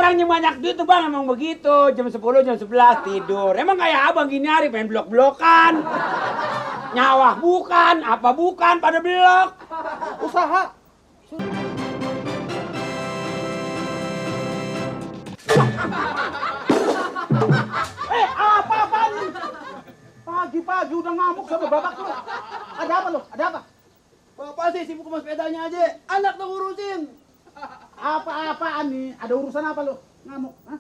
Orang yang banyak duit tuh bang emang begitu. Jam 10, jam 11 tidur. Emang kayak abang gini hari pengen blok-blokan. Nyawah bukan, apa bukan pada blok. Usaha. Apa-apaan nih? Pagi-pagi udah ngamuk sama bapak lu. Ada apa lu? Ada apa? Bapak sih sibuk sama sepedanya aja. Anak tuh ngurusin. Apa-apaan nih? Ada urusan apa lu? Ngamuk, hah?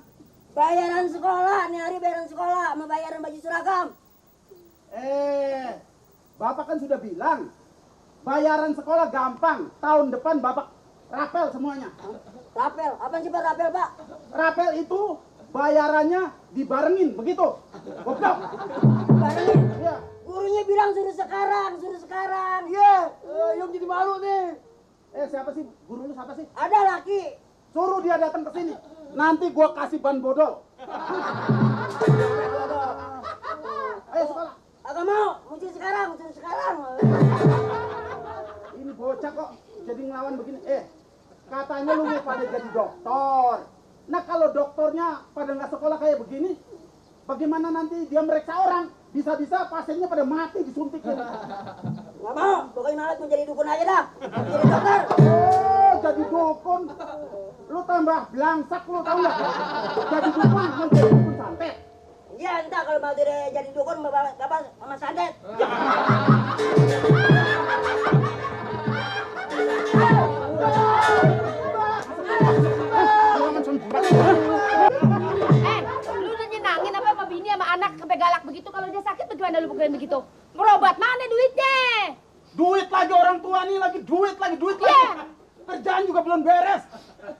Bayaran sekolah, nih hari bayaran sekolah, sama bayaran baju seragam. Bapak kan sudah bilang, bayaran sekolah gampang. Tahun depan bapak rapel semuanya. Rapel, apa sih Pak rapel Pak? Rapel itu bayarannya dibarengin, begitu? Goblok. Barengin. Iya. Gurunya bilang suruh sekarang. Iya, yang jadi malu nih. Siapa sih? Guru lu siapa sih? Ada laki. Suruh dia datang ke sini. Nanti gua kasih ban bodol. Ayo sekolah. Agak mau, mesti sekarang. Ini bocah kok jadi ngelawan begini. Katanya lu mau pada jadi dokter. Nah kalau dokternya pada nggak sekolah kayak begini, bagaimana nanti dia meriksa orang? Bisa-bisa pasiennya pada mati disuntikin. Nggak mau, pokoknya malah mau jadi dukun aja dah. Jadi dokter. Oh, jadi dukun. Lu tambah belangsak lu tau nggak? Jadi dukun, mau jadi dukun santet. Iya, entah kalau mau jadi dukun apa sama santet. Lu udah nyenangin apa sama bini sama anak sampai galak begitu? Kalau dia sakit bagaimana lu bukan begitu? Berobat mana duitnya? Duit lagi orang tua nih lagi duit lagi. Kerjaan juga belum beres.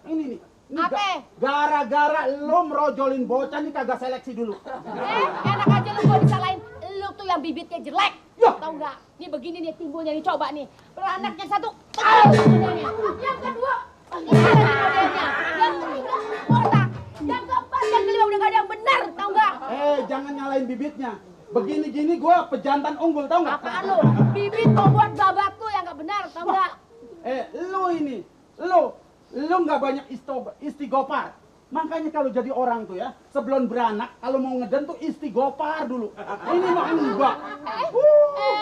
Ini nih. Apa? Gara-gara lo merojolin bocah nih kagak seleksi dulu. Enak aja lu gua disalahin. Lu tuh yang bibitnya jelek. Ya. Tahu nggak? Nih begini nih timbulnya nih coba nih. Beranak yang satu. Yang kedua. Modelnya. Yang ketiga botak. Yang keempat yang kelima udah gak ada yang benar. Tahu nggak? Jangan nyalain bibitnya. Begini gini gua pejantan unggul tau nggak? Apaan lu? Bibit mau buat babat tuh yang nggak benar. Tahu nggak? Lu nggak banyak istighfar. Makanya kalau jadi orang tuh ya, sebelum beranak, kalau mau ngeden tuh istighfar dulu. Ini mah enggak.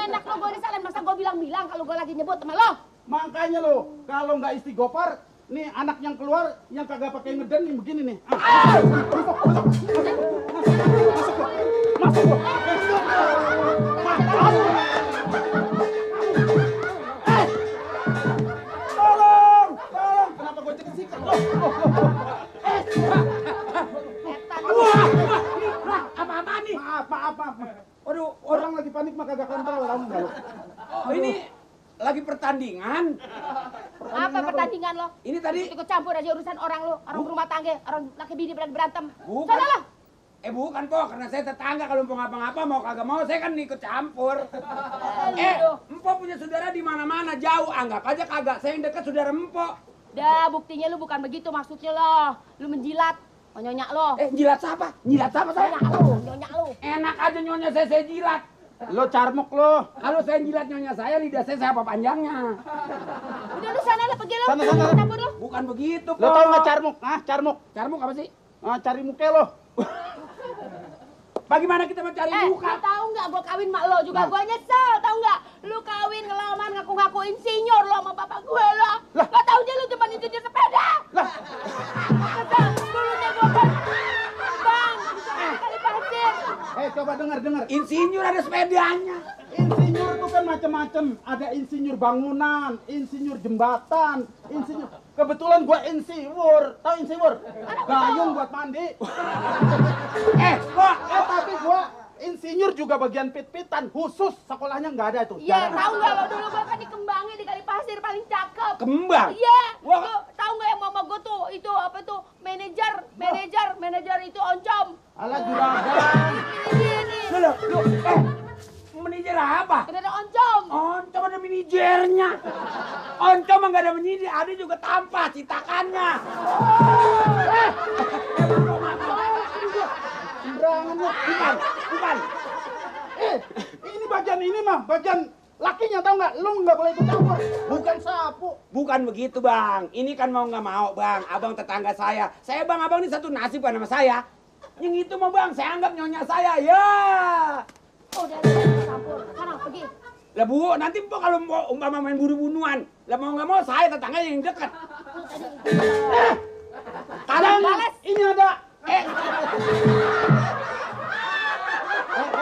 Enak lo gue disalahin, masa gue bilang-bilang kalau gue lagi nyebut sama lo. Makanya lo, kalau nggak istighfar, nih anak yang keluar yang kagak pakai ngeden nih begini nih. Masuk. Tolong. Kenapa gue cekisikan? Apa-apa nih? Maaf. Waduh, Orang lagi panik mah kagak kontrol kamu enggak lo. ini lagi pertandingan. Apa pertandingan lo? Ini tadi Ikut campur aja urusan orang lo, orang rumah tangga, orang laki bini berantem. Bukan. Sana lo. Bukan po, karena saya tetangga kalau mau ngapa-ngapa mau kagak mau saya kan ikut campur. Empo punya saudara di mana-mana jauh, anggap aja kagak. Saya yang dekat saudara empo. Dah buktinya lu bukan begitu maksudnya lo. Lu menjilat, nyonya lo. Jilat siapa? Jilat siapa saya? Nyonya lo. Enak aja nyonya saya jilat. Lo carmuk lo. Kalau saya jilat nyonya saya, lidah saya apa panjangnya? Udah lu sana lo pergi lo. Sana. Campur lo. Bukan begitu, po. Lo tau nggak carmuk? Carmuk. Carmuk apa sih? Cari muka lo. Bagaimana kita mencari Lu muka? tahu nggak gua kawin mak lo juga gua nyesel, tahu nggak? Lu kawin ngelamar ngaku-ngaku insinyur lo sama bapak gue lo. Gak tahu dia lu cuma insinyur sepeda. Dulunya gua kan bang, kali pasir. Coba dengar. Insinyur ada sepedanya. Insinyur itu kan macam-macam. Ada insinyur bangunan, insinyur jembatan, insinyur. Kebetulan gua insinyur. Tahu insinyur? Gayung buat mandi. Kok? Tapi gua insinyur juga bagian pit-pitan. Khusus sekolahnya nggak ada tuh. Iya, Jarang. tahu nggak lo dulu gua kan dikembangin di kali pasir paling cakep. Kembang? Iya. Wah. Lu tahu nggak yang mama gua tuh itu apa tuh manajer itu oncom. Alah juragan. Ini. Loh, manajer apa? Ada oncom. Oncom ada manajernya. Oncom mah nggak ada manajer, ada juga tanpa citakannya. Sembarangan lu. Bukan. Ini bagian lakinya tahu nggak? Lu nggak boleh ikut campur. Bukan sapu. Bukan begitu bang, ini kan mau nggak mau bang, abang tetangga saya bang abang ini satu nasib kan sama saya. Yang itu mau bang, saya anggap nyonya saya, ya. Oh, udah campur. Sana pergi. Lah bu, nanti bu kalau mau umpama main bunuh-bunuhan, lah mau nggak mau saya tetangga yang dekat. Kadang Balas. ini ada,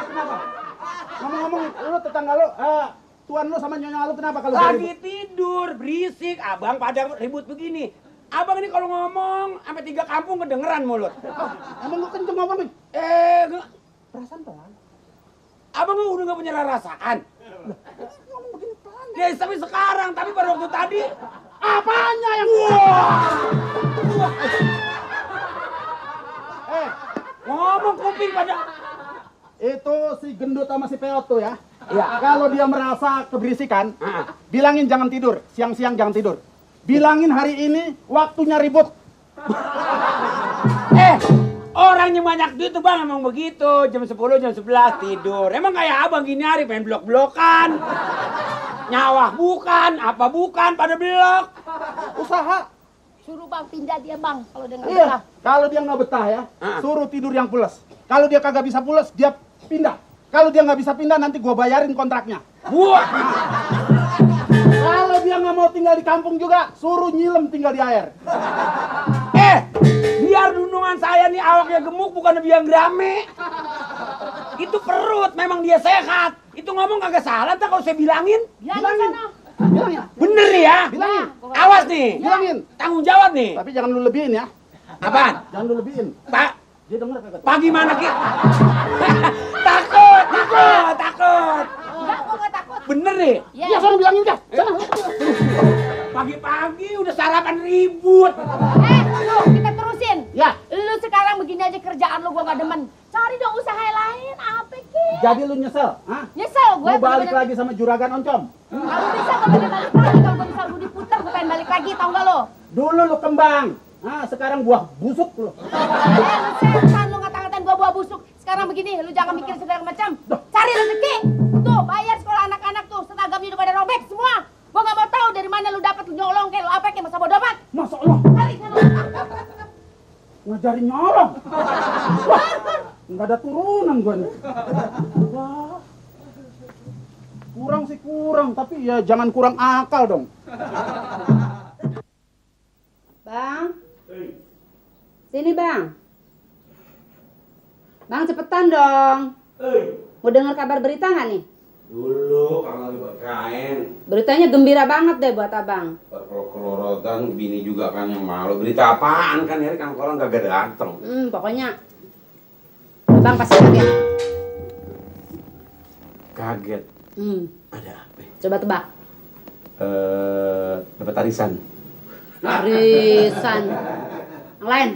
Kenapa? Ngomong-ngomong, lu tetangga lu, tuan lu sama nyonya lu kenapa kalau lagi ribut? tidur, berisik, abang pada ribut begini. Abang ini kalau ngomong sampai 3 kampung kedengeran mulut. Emang lu kenceng ngomong nih? Perasaan pelan. Abang udah nggak punya rarasaan. Ngomong begini pelan. Ya, tapi sekarang, tapi pada waktu tadi, Apanya yang ngomong kuping pada. itu si gendut sama si peot tuh ya. Iya. Kalau dia merasa keberisikan, Ah. bilangin jangan tidur, siang-siang jangan tidur. Bilangin hari ini waktunya ribut. Orangnya banyak duit tuh bang emang begitu. Jam 10, jam 11 tidur. Emang kayak abang gini hari pengen blok-blokan. Nyawah bukan, apa bukan, pada blok. Usaha. Suruh bang pindah dia bang kalau dia nggak Iya. betah. Kalau dia nggak betah ya, Ah. suruh tidur yang pules. Kalau dia kagak bisa pules, dia pindah. Kalau dia nggak bisa pindah, nanti gua bayarin kontraknya. Wah, Kalau dia nggak mau tinggal di kampung juga, suruh nyilem tinggal di air. biar dundungan saya nih awaknya gemuk bukan biang rame. Itu perut, memang dia sehat. Itu ngomong kagak salah tak kalau saya bilangin. Bilangin sana. Bilangin. Bener nih ya. Bilangin. Awas nih. Bilangin. Tanggung jawab nih. Tapi jangan lu lebihin ya. Apaan? Jangan lu lebihin. Pak, Dia denger kagak? pagi mana ki? Takut. Enggak, gua nggak takut. Bener nih. Ya. Iya, sana bilangin dah. Sana. Pagi-pagi udah sarapan ribut. Lu kita terusin. Ya. Lu sekarang begini aja kerjaan lu gua gak demen. Cari dong usaha lain apa ki? Jadi lu nyesel, hah? Nyesel gue. Mau balik lagi sama juragan oncom? Kalau bisa gua pengen balik lagi. Kalau gua bisa lu diputar gua pengen balik lagi, tau gak lo? Dulu lu kembang. Ah, sekarang buah busuk lu. Lu setan lu ngata-ngatain gua buah busuk. Sekarang begini, lu jangan mikir segala macam. Cari rezeki. Tuh, bayar sekolah anak-anak tuh. Seragamnya udah pada robek semua. Gua gak mau tahu dari mana lu dapat nyolong kayak lu apa kayak masa bodoh amat. Masya Allah, Cari sana. ngajarin nyolong. Wah, nggak ada turunan gua nih. Wah. Kurang sih kurang, tapi ya jangan kurang akal dong. Bang, sini bang. Bang cepetan dong. Mau dengar kabar berita nggak nih? Dulu kalau lagi berkain, Beritanya gembira banget deh buat abang. kelorotan bini juga kan yang malu. Berita apaan kan ya kan orang gak dateng. Pokoknya abang pasti kaget. Kaget. Ada apa? Coba tebak. Dapat arisan. Arisan. Yang lain.